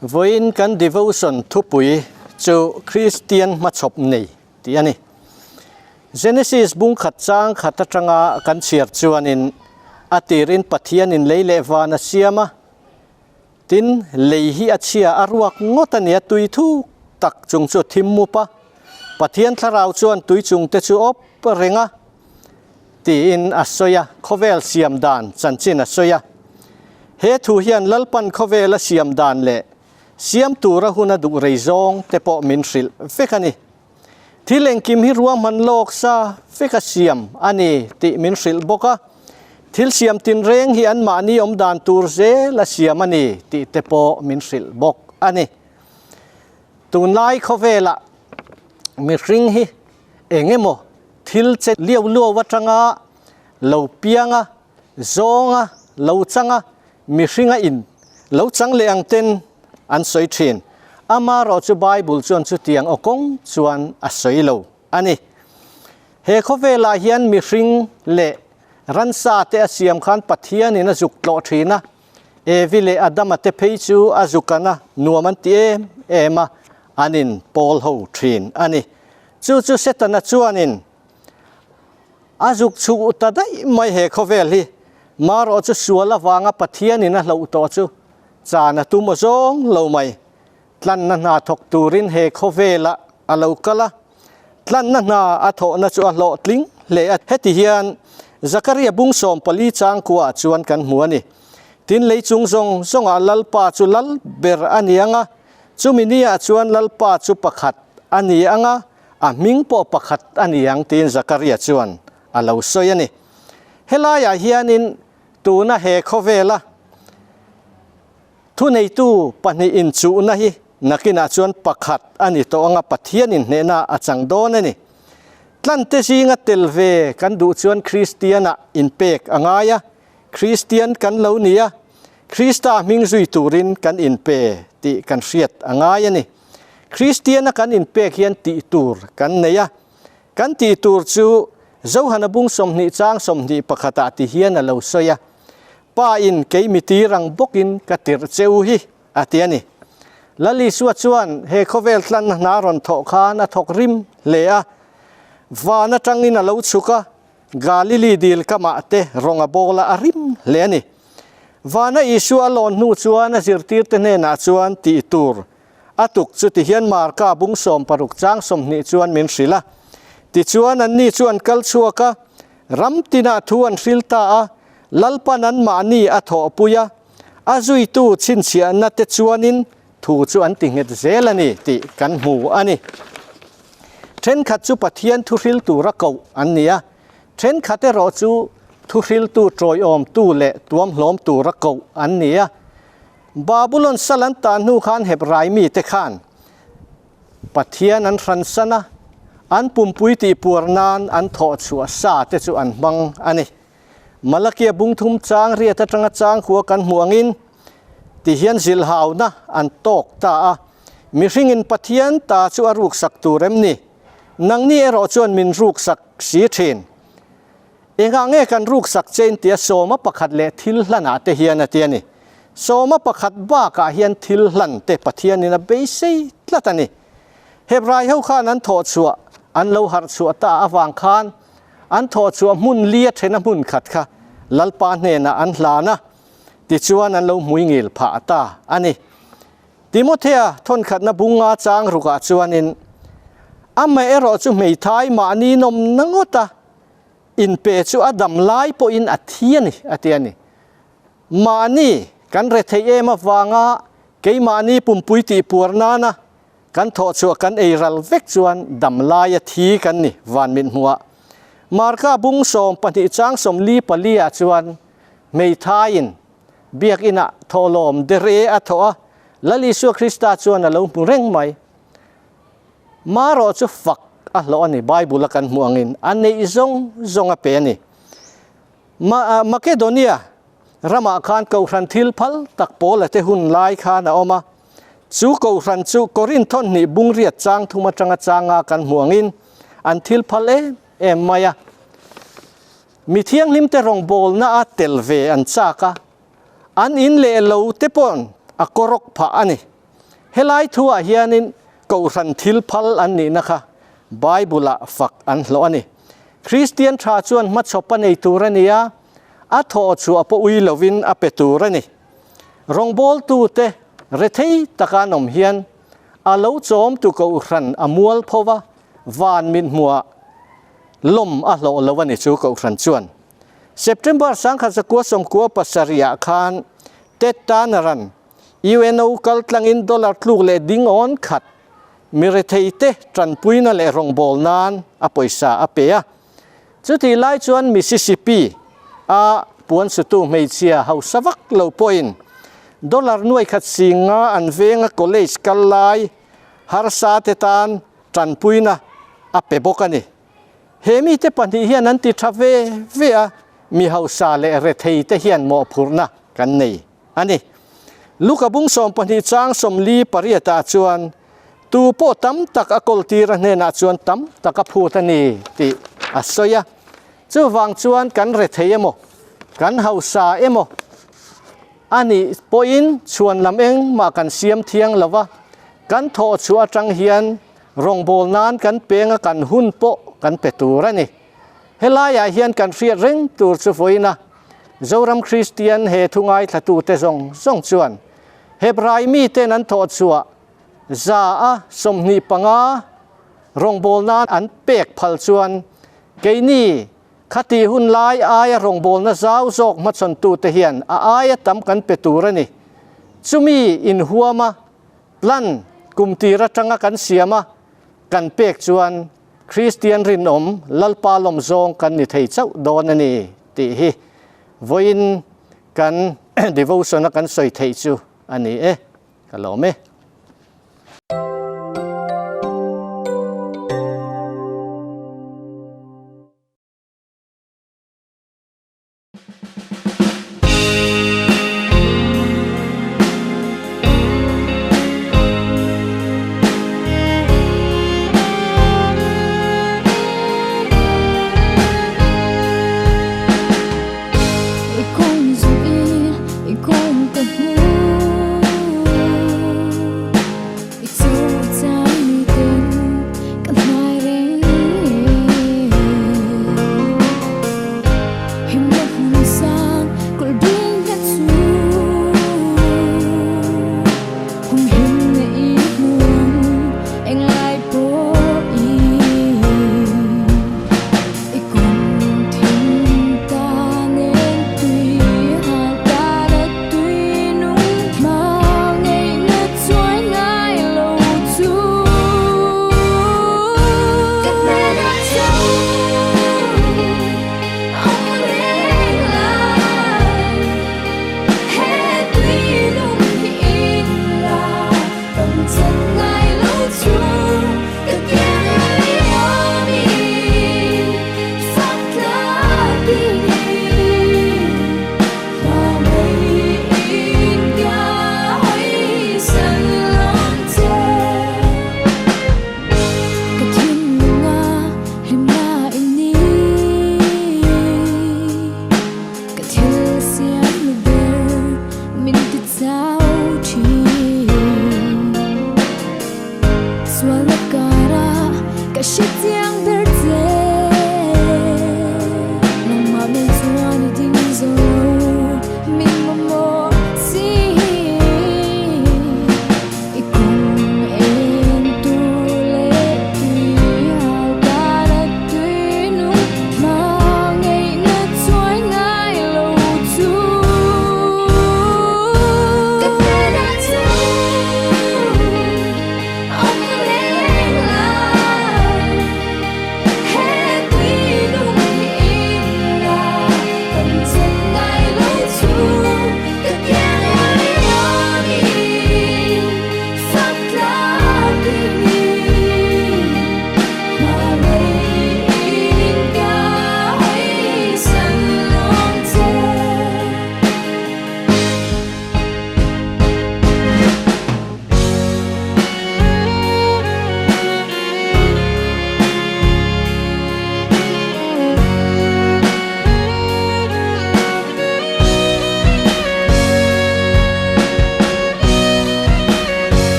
Vawiin kan devotion thupui chu Kristian hmachhawp nei tih a ni. Genesis bung khat chang khat atanga kan chhiar chuanin a tirin Pathianin lei leh van a siam a, tin lei hi a chhia a ruak ngawt a ni a, tui thuk tak chung chu a thim mup a, Pathian thlarau chuan tui chung te chu awp reng a tiin a sawi a, khawvel siam dan chanchin a sawi a. He thu hian Lalpan khawvela siam dan leh siam tura hun a duh rei zawng te pawh min hrilh vek a ni. Thil engkim hi ruahman lawk sa vek a siam a ni tih min hrilh bawk a, thil siam tinreng hi anmahni awm dan tur zel a siam a ni tih te pawh min hrilh bawk a ni. Tunlai khawvelah mihring hi eng emaw thil che liau luau atanga lo pianga, zawnga, lo changa, mihringa in lo chang leh ang ten an sawi thin. Amaherawh chu Bible chuan chutiang aw kawng chuan a sawi lo a ni. He khawvelah hian mihring leh ransa te a siam khan Pathianin a zuk tlawh thin a, Evi leh Adama te phei chu a zukana nuam an ti em em a, an in pawl ho thin a ni. Chu chu Setana chuanin a zuk chhuh ta daih mai he khawvel hi. Marawh chu sual avanga Pathianin a hloh tawh chu chan a tum aw zawng lo mai. Tlanna hna thawk turin he khawvelah a lo kal a, tlanna hna a thawhna chu a hlawhtling hle a. Heti hian Zakaria bung 14 changkuaah chuan kan hmu a ni. Tin, lei chung zawng zawngah Lalpa chu lal ber a ni ang a, chumi niah chuan Lalpa chu pakhat a ni ang a, a hming pawh pakhat a ni ang tiin Zakaria chuan a lo sawi a ni. Helaiah hianin tuna he khawvela Thuneitu pahnih inchuhna hi nakinah chuan pakhat a ni tawh anga Pathian inhnehna a chang dawn a ni. Tlante zinga tel ve kan duh chuan Kristianah inpek a ngai a, Kristian kan lo ni a, Krista hming zui turin kan inpe tih kan hriat a ngai a ni. Kristiana kan inpek hian tih tur kan nei a, kan tih tur chu Johana bung 20 chang 21 ah ti hian a lo sawi a, Pa in kei mi tir ang bawkin ka tirh che u hi, a ti a ni. Lal Isua chuan he khawvel tlanna hna rawn thawh khan a thawk rim hle a. Van atangin a lo chhuk a, Galili dil kamah te rawng a bawl a, a rim hle a ni. Vana Isua a lawn hnu chuan a zirtirte hnenah chuan tih tur a tuk chu ti hian Marka bung 60 chang 20 chuan min hrilh a. Tichuan anni chu an kal chhuak a, ram tinah thu an hril ta a, Lalpan anmahni a thawhpui a, a zuitu chhinchhiahna te chuanin thu chu an ti nghet zel a ni tih kan hmu a ni. Thenkhat chu Pathian thuhril tura koh an ni a, thenkhat erawh chu thuhriltu tawiawmtu leh tuamhlawm tura koh an ni a. Babulon sal an tan hnu khan Hebrai mite khan Pathian an hransan a, an pumpui tihpuar nan an thawhchhuah sa te chu an hmang a ni. Malakia bung thum chang riat atanga chang khua kan hmuh angin ti hian zilhauna an tawk ta a, Mihringin Pathian ta chu a ruksak tur em ni? Nangni erawh chuan min ruksak si thin. Engah nge kan ruksak che in tia sawma pakhat leh thil hlanah te hian a ti a ni. Sawma pakhat bakah hian thil hlan te Pathianin a beisei tlat a ni. Hebrai ho khan an thawhchhuah an lo harhchhuah ta avang khan An thawh chhuah hmun li a then a hmun khat kha Lalpa hnenah an hlan a, tichuan an lo hmui ngil phah ta a ni. Timothea thawnkhatna bunga chang rukah chuanin, Amaherawh chu hmeithai mahni nawmna ngawta inpe chu a dam lai pawhin a thi a ni, a ti a ni. Mahni kan retheih em avanga keimahni pumpui tihpuar nana Kan thawh chhuah kan ei ral vek chuan dam laia thi kan ni van mit hmuh ah. Marka bung 12 chang 44 ah chuan hmeithaiin biakinn ah thawhlawm dere a thawh a, Lal Isua Krista chuan a lo hmu reng mai. Marawh chu fak a hlawh a ni, Bible a kan hmuh angin a neih zawng zawng a pe a ni. Makedonia ramah khan Kohhran thil phal tak Paula te hun lai khan a awm a, Chu Kohhran chu Korinth hnih bung riat chang thum atanga changa kan hmu angin an thil phal em em mai a. Mi thianghlim te rawngbawlna a tel ve an chak a, an in leh lo te paw'n a kawrawk phah a ni. Helai thuah hianin Kohhran thil phal an nihna kha Bible-ah fak an hlawh a ni. Kristian tha chuan hmachhawp a nei tur a ni a, a thawh chhuah pawh ui lovin a pe tur a ni. Rawngbawltute rethei taka an awm hian a lo chawmtu Kohhran a mual pho va, van mit hmuhah lawm a hlawh lo a ni chu Kohhran chuan. September 1997 khan Ted Turner-a'n UNO kal tlangin dollar tluk leh ding awn khat mi retheite tanpuina leh rawngbâwl nan a pawisa a pe a. Chutih lai chuan Mississippi a puansutu hmeichhia hausa vak lo pawhin dollar nuai khat singa an venga college kal lai harsa te tan tanpuina a pe bawk a ni. He mite pahnih hian an ti tha ve ve a, mi hausa leh retheite hian mawhphurhna kan nei. A ni. Luka bung 12 chang 48 ah chuan, Tu pawh tam tak a kawltir a hnenah chuan tam tak a phut a ni tih a sawi a. Chuvang chuan kan rethei emaw, kan hausa emaw a nih pawhin chhuan lam engmah kan siam thiang lo va, kan thawh chhuah atang hian rawngbâwl nan kan peng a kan hun pawh kan pe tur a ni. Helaiah hian kan hriat reng tur chu vawiin a. Zoram Kristian he thu ngaithlatute zawng zawng chuan Hebrai miten an thawh chhuah 25% rawngbâwl nan an pek phal chuan keini khati hun lai aia rawngbâwlna zau zawk hmachhawntute hian a aia tam kan pe tur a ni. Chumi inhuama plan kum tir atanga kan siam a kan pek chuan Kristian rinawm Lalpa lawm zawng kan ni thei chauh dawn a ni tih hi vawiin kan devotion a kan sawi theih chu a ni e, ka lawm e. I kawng zu i, i kawng ka hmu.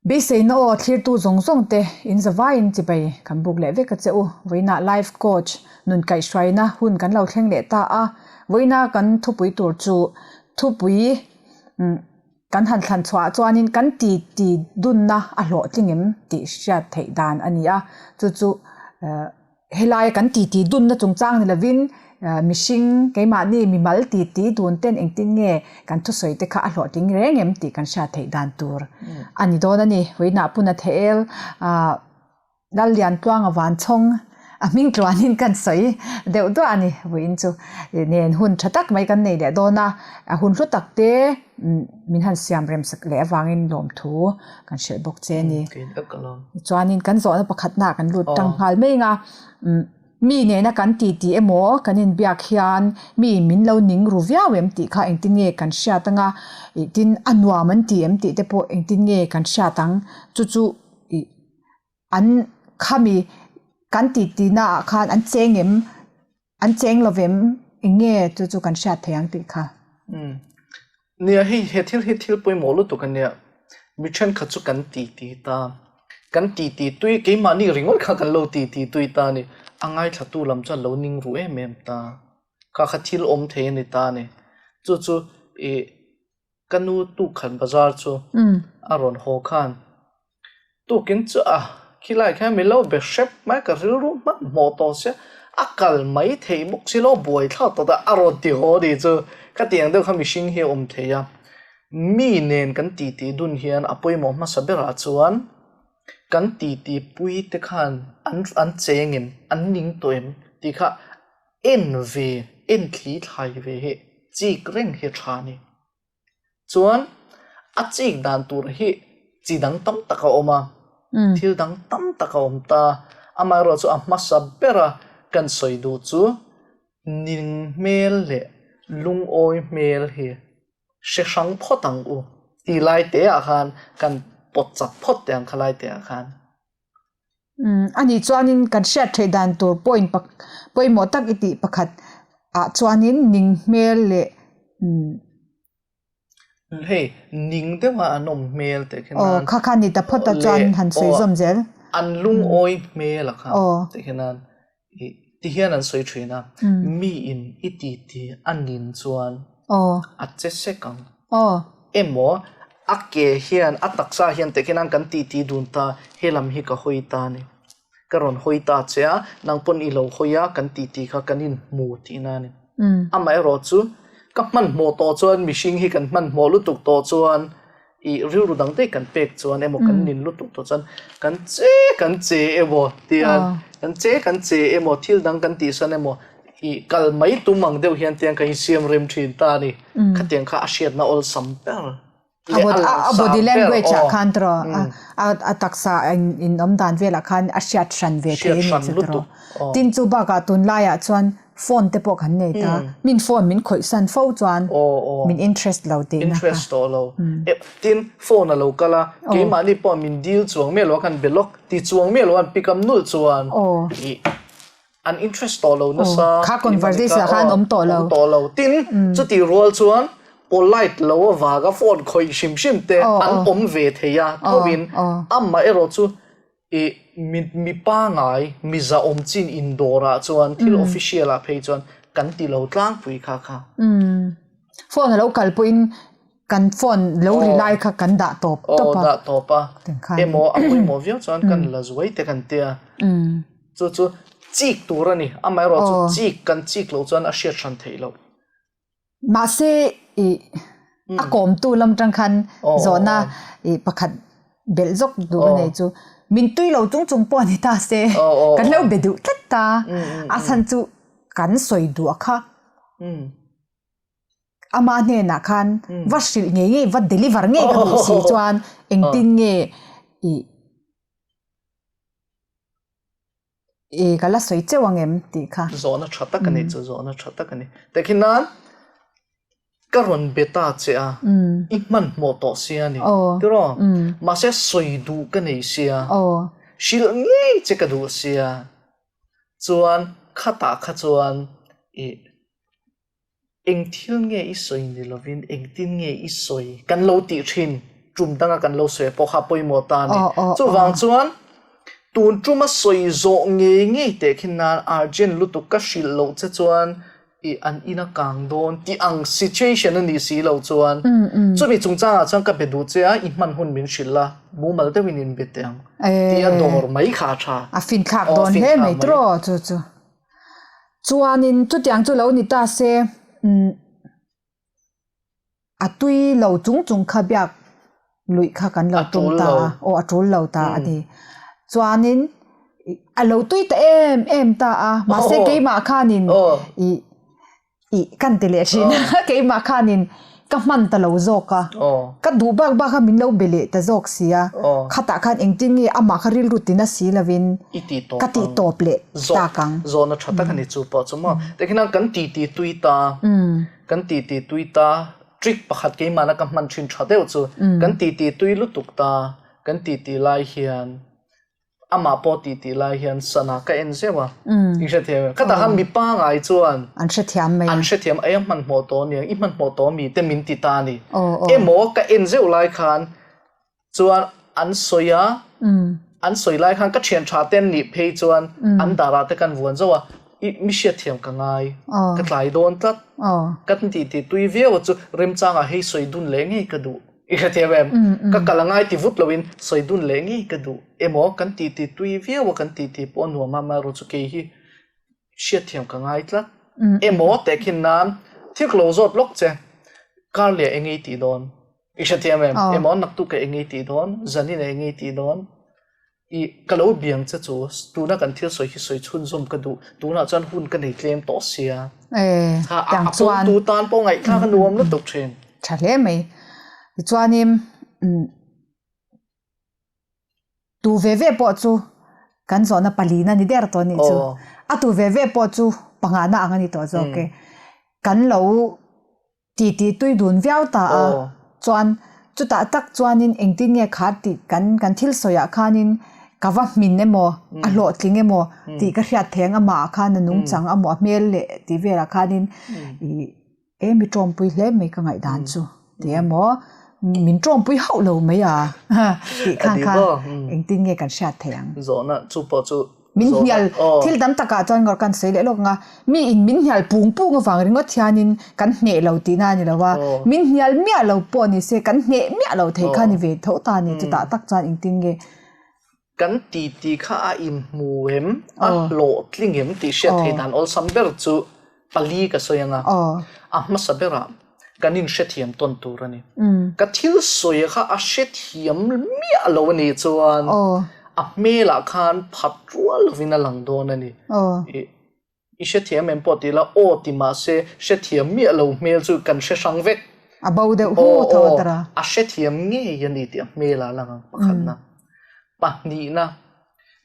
Beiseina aw thlirtu zawng zawng te in zavaiin chibai kan buk leh vek a che u. Vawiinah Life Coach nun kaihhruaina hun kan lo thleng leh ta a. Vawiina kan thupui tur chu thupui Kan han thlan chhuah chuanin kan ti ti dunna a hlawhtling em tih hriat theih dan a ni a, chu chu helaia kan ti ti dunna chungchang ni lovin mihring keimahni mimal ti ti dun ten engtin nge kan thusawi te kha a hlawhtling reng em tih kan hriat theih dan tur a ni dawn a ni. Vawiinah puna thehel ah. Lalliantluanga Vanchhawng a hming tluanin kan sawi deuh duah a ni. Vawiin chu nen hun tha tak mai kan nei leh dawn a, a hun hlu tak te min han siam rem sak leh avangin lawmthu kan hrilh bawk che a ni. Chuanin kan zawhna pakhatnaah kan lut tang nghal mai ang a, mi nena kan titi emaw kan inbiak hian mi min lo ning ru viau em tih kha engtin nge kan hriat ang a, tin a nuam an ti em tih te pawh engtin nge kan hriat ang chu chu ih. An khami kan tih tihna ah khan an cheng em an cheng lo vem eng nge chu chu kan hriat thei ang tih kha. Umm nia hei he thil hi thil pawimawh lutuk a nia mi thenkhat chu kan ti ti ta kan ti ti tui keimahni ringawt kha kan lo ti ti tui ta a ni a ngaithlatu lam chuan lo ning ru em em ta kha kha thil awm thei a ni ta a ni chu chu ih Ka nu tukkhat bazar chu a rawn haw khan tukin chu a khilai khian min lo be hrep mai ka rilru hmanhmawh tawh sia a kal mai theih bawk si lo buai thlak tawh ta a rawn ti haw ni chu ka tiang deuh kha mihring hi a awm thei a mi nen kan titi dun hian a pawimawh hmasa berah chuan kan titi pui te khan an an cheng em an ning tawh em tih kha En ve, en thli thlai ve hi chik reng hi tha ni. Chuan a chik dan tur hi chi dang tam tak a awm a, thil dang tam tak a awm ta. Amaherawhchu chu a hmasa bera kan sawi duh chu ning hmel leh lungawi hmel hi hre hrang phawt ang u ti lai te ah khan kan pawt chak phawt teh ang kha lai te ah khan. Umm a nih chuanin kan hriat theih dan tur point pak pawimawh tak i tih pakhat ah chuanin ning hmel leh umm. Hei ning deuh a an awm hmel teh khin nan. Aw kha kha ni ta phawt a chuan han sawi zawm zel. An lungawi hmel a kha teh khin nan i ti hian an sawi thin a mi in i ti ti a nin chuan a che sek ang. Emaw a ke hian a taksa hian teh khian kan ti ti dun ta helam hi ka hawi ta a ni ka rawn hawi ta che a nang pawn i lo hawi a kan ti ti kha kan inhmu tihna a ni amaherawh chu ka hmanhmawh tawh chuan mihring hi kan hmanhmawh lutuk tawh chuan ih rilru dang daih kan pek chuan emaw kan nin lutuk tawh chuan kan che kan che emaw tian kan che kan che emaw thil dang kan tih sawn emaw ih kal mai tum ang deuh hian tiang kan insiam rem thin ta a ni khatiang kha a hriatna awlsam ber leh a a body language ah khan tawh a taksa in awm dan velah khan a hriat hran ve thei a ni chu tawh tin chu bakah tunlaiah chuan phone te pawh kan nei ta min phone min khawih san fo chuan min interest lo tihna kha interest tawh lo tin phone a lo kal a keimahni pawh min dil chuang miah lo a kan be lawk ti chuang miah lo a an pick up nulh chuan ih an interest tawh lo nasa kha conversation ah khan awm tawh lo awm tawh lo tin chutih rual chuan polite lo avanga phone khawih hrim hrim te an awm ve thei a thovin amaherawh chu ih mi mi pangai mi zahawm chin indawrah chuan thil official ah phei chuan kan ti lo tlangpui kha kha. Phone a lo kal pawhin kan phone lo ri lai kha kan dah tawp tawp a. Aw dah tawp a. Emaw a pawimawh viau chuan kan la zuai te kan tia. Chu chu chik tur a ni. Amaherawh chu chik kan chik loh chuan a hriat hran theih loh. Mahse i a kawmtu lam tang khan zawhna i pakhat belh zawk duh ka nei chu min tui lo chung chung pawh a ni ta se kan lo be duh tlat ta a chhan chu kan sawi duh a kha. Ama hnenah khan va hrilh ngei ngei, va deliver ngei ka duh si chuan engtin nge i i ka la sawi cheuh ang em tih kha. Zawhna tha tak a ni chu, zawhna tha tak a ni. Tehkhin nan ka rawn be ta che a, i hmanhmawh tawh sia ni, tiraw? Mahse sawi duh ka nei sia, hrilh ngei che ka duh sia, chuan khatah kha chuan i Eng thil nge i sawi ni lovin engtin nge i sawi kan lo tih thin tum danga kan lo sawi pawh kha pawimawh ta a ni. Chuvang chuan tun tuma sawi zawh ngei ngei teh khin nan urgent lutuk ka hrilh loh che chuan i an in a kang dawn tih ang situation a nih si loh chuan chumi chungchangah chuan ka be duh che a i hman hun min hrilh la mumal deuhin in be teh ang tih a dawr mai kha a tha. A finthlak dawn hle mai tiraw chu chu. Chuanin chutiang chu lo ni ta se, umm a tui lo chung chung kha biak luih kha kan lo tum ta a, aw a tul lo ta a ni. Chuanin a lo tui ta em em ta a, mahse keimah khanin ih Ih kan ti leh thin a, keimah khanin ka hman ta lo zawk a, ka duh bak bak kha min lo be leh ta zawk si a, khatah khan engtin nge amah kha rilru tina si lovin ka tih tawp leh tak ang. Zawhna tha tak a ni chu pawh chu maw. Tikhian kan titi tui ta, kan titi tui ta, trick pakhat keimahna ka hman thin tha deuh chu, kan titi tui lutuk ta, kan titi lai hian Amah pawh tih tih lai hian sana ka en zeuh a, i hrethiam em? Khatah khan mi pangai chuan an hrethiam mai a. An hrethiam ai a hmanhmawh tawh aniang, i hmanhmawh tawh mi te min ti ta a ni. Emaw ka en zeuh lai khan chuan an sawi a, an sawi lai khan ka thian tha te an nih phei chuan an darah te kan vuan zauh a, i mi hriatthiam ka ngai, ka tlai dawn tlat, ka tih tih tui viau a chu remchangah hei sawi dun leh ngei ka duh. I hrethiam em? Ka kal a ngai ti vut loin sawi dun leh ngei ka duh emaw kan ti ti tui viau a kan ti ti pawh a nuam a, amaherawh chu kei hi hriatthiam ka ngai tlat emaw tehkhin nan thil ka lo zawt lawk che kar leh eng ei tih dawn i hrethiam em? Emaw naktuk ah eng ei tih dawn, zanin ah eng ei tih dawn I ka lo biang che chu tuna kan thil sawi hi sawi chhunzawm ka duh, tunah chuan hun ka nei tlem tawh sia. E, tiang chuan. A pawmtu tan pawh ngaihthlak a nuam lutuk thin. Tha hle mai. Tichuanin tu ve ve pawh chu kan zawhna palina ni der tawh anih chu. A tu ve ve pawh chu pangana ang a ni tawh zawk e. Kan lo Titi tui dun viau ta a, chuan chutah tak chuanin engtin nge kha tih kan kan thil sawiah khanin ka va hmin emaw a hlawhtling emaw tih ka hriat thei ang amah ah khan a nungchang amaw a hmel leh tih velah khanin ih e mi tawmpui hle mai ka ngaihdan chu ti emaw min tawmpui hauh lo mai a tih khan kha engtin nge kan hriat thei ang. Zawhna chu pawh chu Min hnial, thil tam takah chuan ngawrh kan sawi leh lawk ang a, mi in min hnial pung pung avang ringawt hianin kan hneh lo tihna a ni lo a, min hnial miah lo pawh ni se kan hneh miah lo thei kha ni ve tho ta a ni, chutah tak chuan engtin nge? Kan titi kha a inhmu em, a hlawhtling em tih hriat theih dan awlsam ber chu pali ka sawi ang a, a hmasa berah kan inhrethiam tawn tur a ni. Ka thil sawi kha a hrethiam miah lo a nih chuan a hmelah khan phat rual lovin a lang dawn a ni. I hrethiam em pawh ti ila aw ti mahse hrethiam miah lo hmel chu kan hre hrang vek. A bo deuh hu tho a tara. A hrethiam ngei a ni tih a hmelah a lang ang pakhatna. Pahnihna.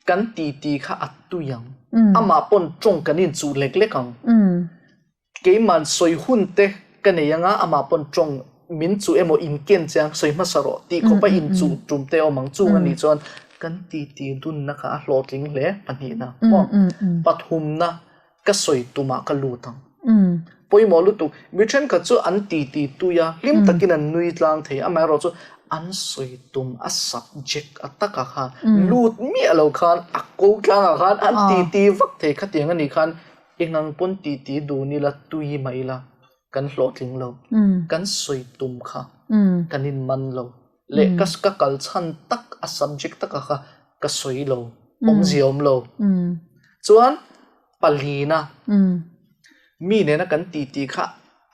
Kan titi kha a tui ang. Amah pawn tawng kan inchuh lek lek ang. Keiman sawi hun te ka nei anga amah pawn tawng min chuh emaw inken che ang sawi hmasa rawh tih khawpa inchuh tum te a awm ang. Chung a nih chuan kan titi dunna kha a hlawhtling hle pahnihna maw? Pathumna ka sawi tumah ka lut ang. Pawimawh lutuk, mi thenkhat chu an titi tui a, hlim takin an nui tlang thei, amaherawh chu an sawi tum a subject a takah khan lut miah lo khan a ko tlangah khan an titi vak thei khatiang a nih khan engang pawn titi dun ila tui mah ila kan hlawhtling lo, kan sawi tum kha kan inman lo leh ka ka kal chhan tak a subject takah kha ka sawi lo, awmzia awm lo. Chuan palina mi nena kan titi kha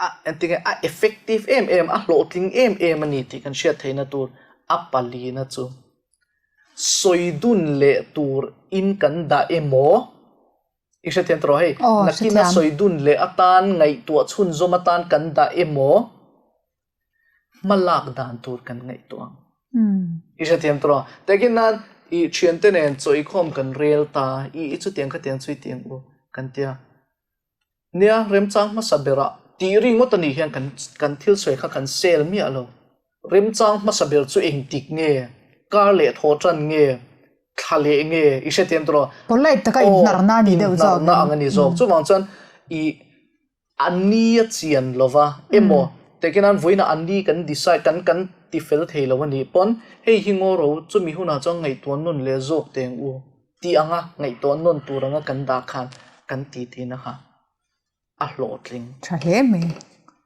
a engtinge a effective em em a hlawhtling em em a ni tih kan hriat theihna tur a palina chu sawi dun leh tur in kan dah emaw. I hrethiam tawh hei, nakin a sawi dun leh atan ngaihtuah chhunzawm atan kan dah emaw hma lak dan tur kan ngaihtuah ang. I hrethiam tawh a, takin nan i thiante nen chawikhawm kan rel ta, i chutiang khatiang chu i ti ang u kan tia. Nia, remchang hmasa berah tih ringawt a nih hian kan kan thil sawi kha kan sel miah lo. Remchang hmasa ber chu engtik nge, kar leh thaw tan nge, thla leh nge i hrethiam tawh lo. Polite taka inhnarna a ni deuh zawk. Inhnarna ang a ni zawk. Chuvang chuan i a ni a chian lova emaw takin an vawiinah a ni kan decide kan kan ti fel thei lo a nih pawn hei hi ngaw ro chumi hunah chuan ngaihtuah nawn leh zawk teh ang u. Tih anga ngaihtuah nawn tur anga kan dah khan kan ti tihna kha a hlawhtling. Tha hle mai,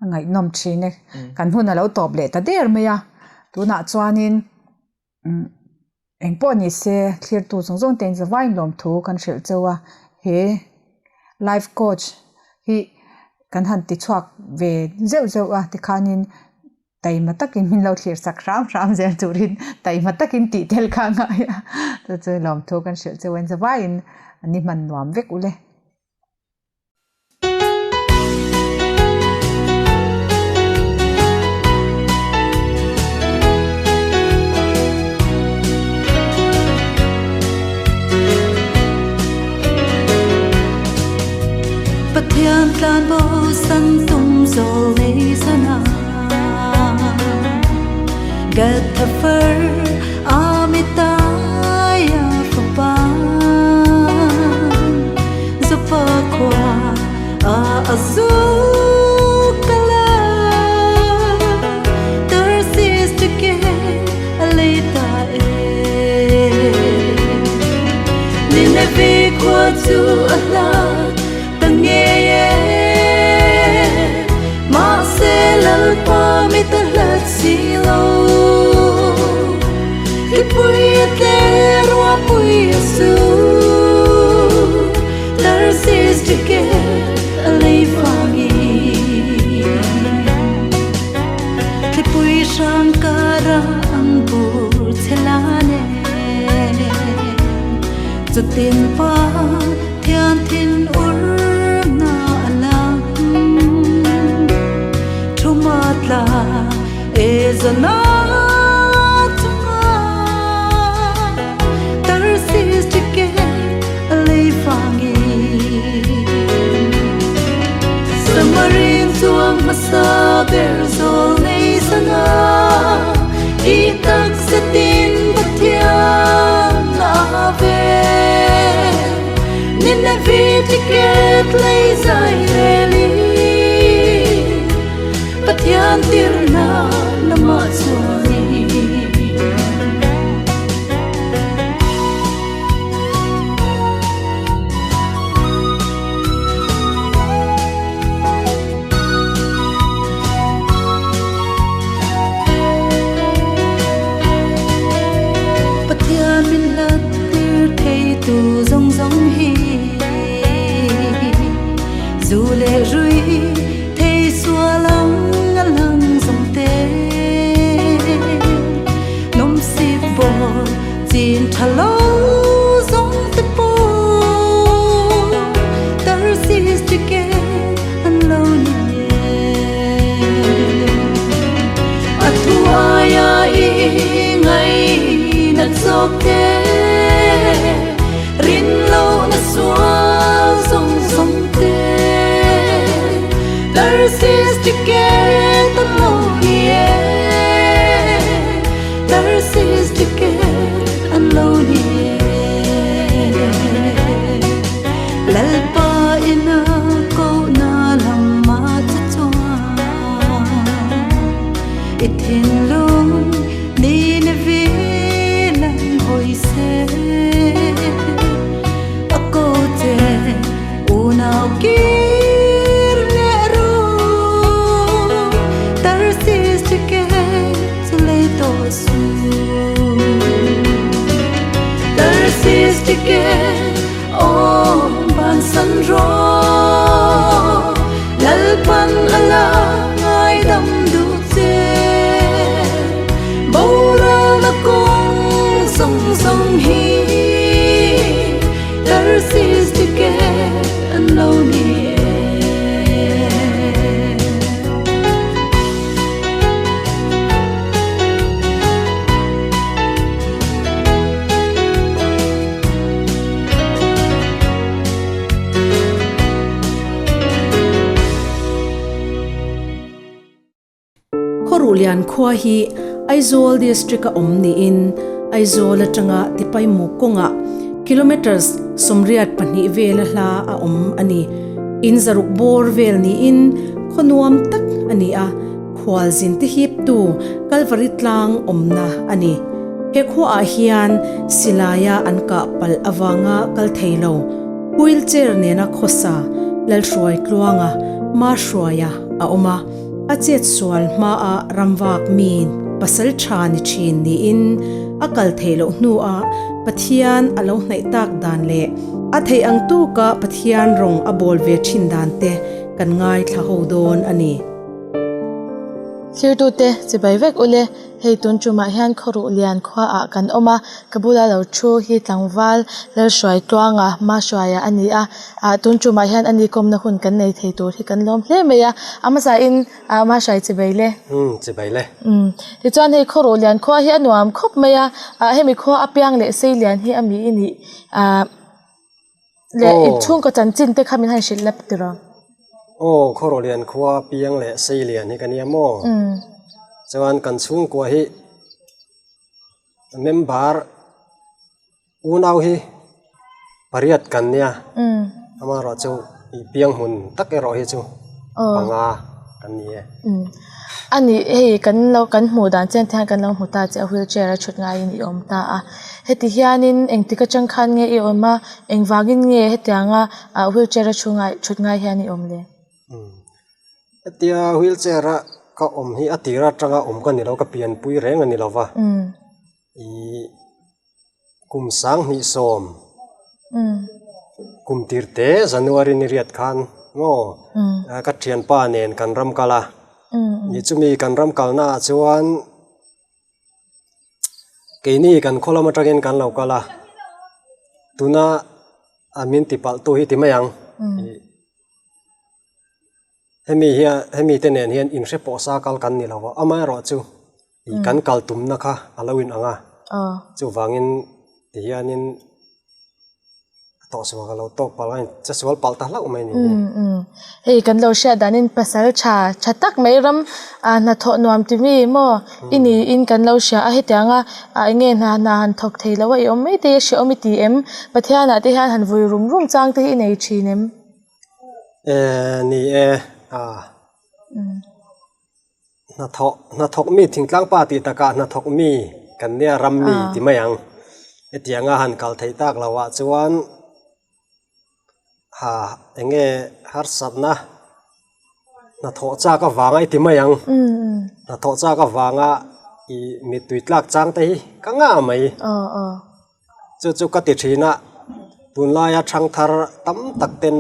a ngaihnawm thin e. Kan hun a lo tawp leh ta der mai a, tunah chuanin engpawh ni se thlirtu zawng zawng te in zavaiin lawmthu kan hrilh cheu a, he life coach hi kan han ti chhuak ve zeuh zeuh a tikhanin Taima takin min lo thlir sak hram hram zel turin taima takin tih tel kha a ngai a, chu chu lawmthu kan hrilh cheu a, zavaiin an i hman nuam vek ule. Pathian tlanbo san tum zawl nei sana Gathafer Amitaya fapa Zopa khua a azukala Tarsis tike aleta e Nineveh khua chu a hla ta ngei e Mahse Lalpa mi ta hlat si lo Thlipui a tle ruahpui a su Tarsis ticket a lei vangin Thlipui hrang kara ang bur che la nen Chutin pa thian thin ur na a lang Thu ma tla e zana chunga Tarsis ticket a lei vangin Samarin chuang hmasa ber zawl nei sana I taksa tin Pathian a ve Nineveh ticket lei zai relin Pathian tirhna lamah chuanin. Pathian min hlat tir theitu zawng zawng hi Zu leh rui thei sual ang a lang zawng te Nawmsip bawr chin tha lo zawng te pawh Tarsis ticket an lo ni e A thu aia i ngainat zawk te Rin lohna sual zawng zawng te Tarsis ticket an lo ni e Tarsis ticket an lo ni e Lalpa ina kohna lamah che chuan I thinlung Nineveh lam hawi se A ko che unau kir leh ru. Khawruhlian khua hi Aizawl District a awm niin Aizawl atanga Tipaimuk kawngah kilometres 82 vela hla a awm a ni. In zaruk bawr vel niin khaw nuam tak a ni a, khualzin te hiptu Kalvari tlang awmna a ni. He khuaah hian silaia an kah palh avanga kal thei lo, wheelchair nena khawsa Lalhruai Tluanga Mahruaia a awm a, a chet sual hmaa ramvak mi pasal tha ni thin niin a kal theih loh hnuah Pathian a lo hnaih tak dan leh a theih ang tuka Pathian rawng a bawl ve thin dan te kan ngaithla ho dawn a ni. Thirtute chibai vek ule, hei tun tumah hian khawruh lian khuaah kan awm a, ka bula lo thu hi tlangval Lalhruai Tluanga Mahruaia a ni a, ah tun tumah hian ani kawmna hun kan nei thei tur hi kan lawm hle mai a, a hmasain ah Mahruai chibai le. Umm chibai le. Umm tichuan hei khawruh lian khua hi a nuam khawp mai a, ah hemi khua apiang leh sei lian hi a mi i nih ah. Leh i chhungkaw chanchin te kha min han hrilh lap tiraw? Aw, Khawrawlian khua piang leh Seilian hi ka nia maw? Chuan kan chhungkua hi member unau hi pariat kan nia. Amaherawh chu i piang hmun tak erawh hi chu panga kan ni e. A nih hei kan lo kan hmuh dan chian te hian kan lo hmu ta che a wheelchair a thut ngaiin i awm ta a heti hianin engtik atang khan nge i awm a engvangin nge hetianga ah wheelchair a thu ngai thut ngai hian i awm le. Hetia wheelchair a ka awm hi a tir atanga awm ka ni lo ka pianpui reng a ni lo va ih. Kum 2010 kum tir te January ni riat khan maw ka thianpa nen kan ram kal a, ni chumi kan ram kalna ah chuan keini kan khaw lam atangin kan lo kal a, tuna a min ti palh tu hi ti mai ang. Hemi hian hemi te nen hian inhre pawh sa kal kan ni lo a, amaherawhchu ih kan kal tumna kha a lo inang a, chuvangin tihianin a tawhsual ka lo tawk palh a, che sual palh ta hlauh mai a ni hi. Hei kan lo hriat danin pasal tha tha tak mai ram ah hnathawh nuam ti mi maw i niin kan lo hria a, hetianga ah eng nge hna hna han thawk thei lo a i awm mai te hi a hrehawm i ti em? Pathianah te hian han vui rum rum chang te hi i nei thin em? Eh ni e a hnathawh hnathawk mi thingtlang pa tih takah hnathawk mi kan nia ram mi ti mai ang hetianga han kal theih tak loh ah chuan ha eng nge harsatna hnathawh chak avanga i ti mai ang hnathawh chak avanga ih mittui tlak chang te hi ka ngah mai. Chu chu ka ti thin a, tunlaia thangthar tam tak ten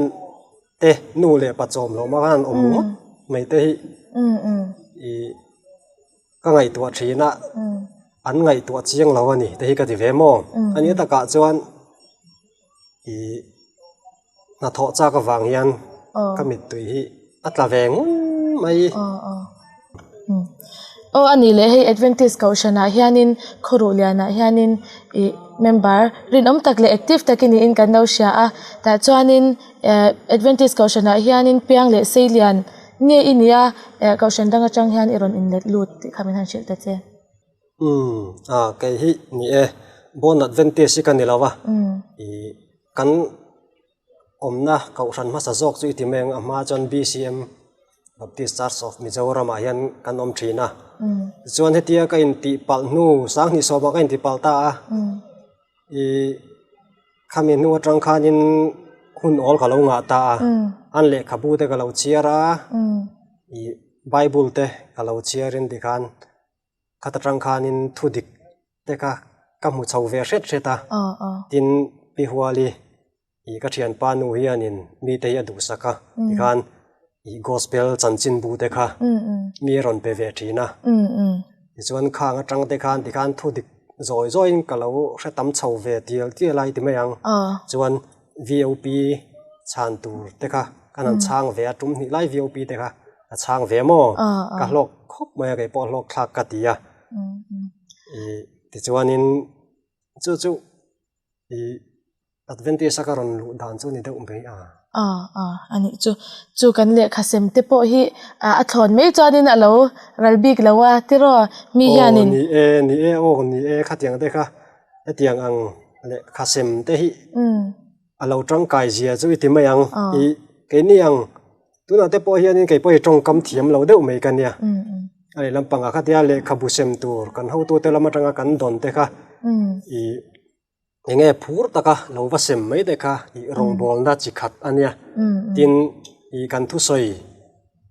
te nu leh pa chawm hlawm a khan awm ngawt mai te hi ih ka ngaihtuah thin a, an ngaihtuah chiang lo a ni te hi ka ti ve maw? A nih takah chuan ih hnathawh chak avang hian ka mittui hi a tla ve ngun mai. Aw a nih leh hei Adventist kohhranah hianin khawruh lianah hianin ih member rinawm tak leh active tak i niin kan lo hria a tah chuanin eh Adventist kohhranah hianin piang leh sei lian nge i nia eh kohhran dang atang hian i rawn inlet lut tih kha min han hrilh ta che. Umm ah kei hi ni e Born Adventist hi ka ni lo va ih kan awmna kohhran hmasa zawk chu i ti mai ang a hma chuan BCM Baptist Church of Mizoram ah hian kan awm thin a tichuan hetia ka intih palh hnu 2010 ah ka intih palh ta a ih khami hnu atang khanin hun awl ka lo ngah ta a an lehkhabu te ka lo chhiar a ih Bible te ka lo chhiarin tikhan. Khat atang khanin thu dik te kha ka hmu chho ve hret hret a, tin Pi Huali ih ka thianpa nu hianin mite hi a duhsak a, tikhan ih gospel chanchin bu te kha mi a rawn pe ve thin a, tichuan khang atang te khan tikhan thu dik zawi zawiin ka lo hre tam chho ve tial tial a i ti mai ang, chuan VOP chhan tur te kha kan han chhang ve a, tum hnih lai VOP te kha ka chhang ve maw? Ka hlawk khawp mai a, kei pawh hlawk thlak ka ti a. Ih tichuanin chu chu ih Adventist a ka rawn luh dan chu ni deuh mai a. Aw aw a nih chu. Chu kan lehkha sem te pawh hi a thlawn mai chuanin a lo ral bik lo a tiraw mi hianin. Aw ni e ni e aw ni e khatiang te kha hetiang ang lehkha sem te hi a lo tangkai zia chu i ti mai ang. I keini ang tunah te pawh hianin kei pawh hi tawngkam thiam lo deuh mai ka nia. A lehlam pangah khatia lehkhabu sem tur kan hotute lam atanga kan dawn te kha i Eng nge phur taka lo va sem mai te kha ih rawngbawlna chi khat a nia. Tin, ih kan thusawi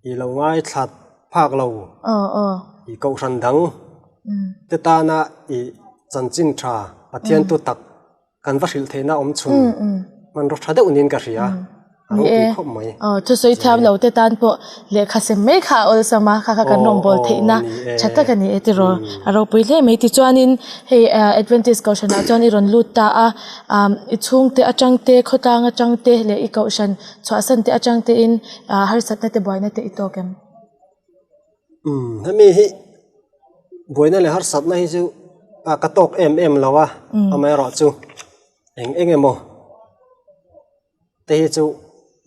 ih lo ngaithla phak lo ih kohhran dang te tana ih chanchin tha Pathian tu tak kan va hrilh theihna awm chhun hmanraw tha deuh niin ka hria. A ropui khawp mai. Aw, thusawi thiam lo te tan pawh lehkha sem mai kha a awlsam a, kha kha kan rawn bawl theihna tha tak a ni e tiraw. A ropui hle mai. Tichuanin hei Adventist Kohhranah chuan i rawn lut ta a, i chhungte atang te, khawtlang atang te leh i kohhran chhuahsan te atang tein harsatna te buaina te i tawk em? Umm, hemi hi buaina leh harsatna hi chu ka tawk em em lo a, amaherawhchu eng eng emaw. Te hi chu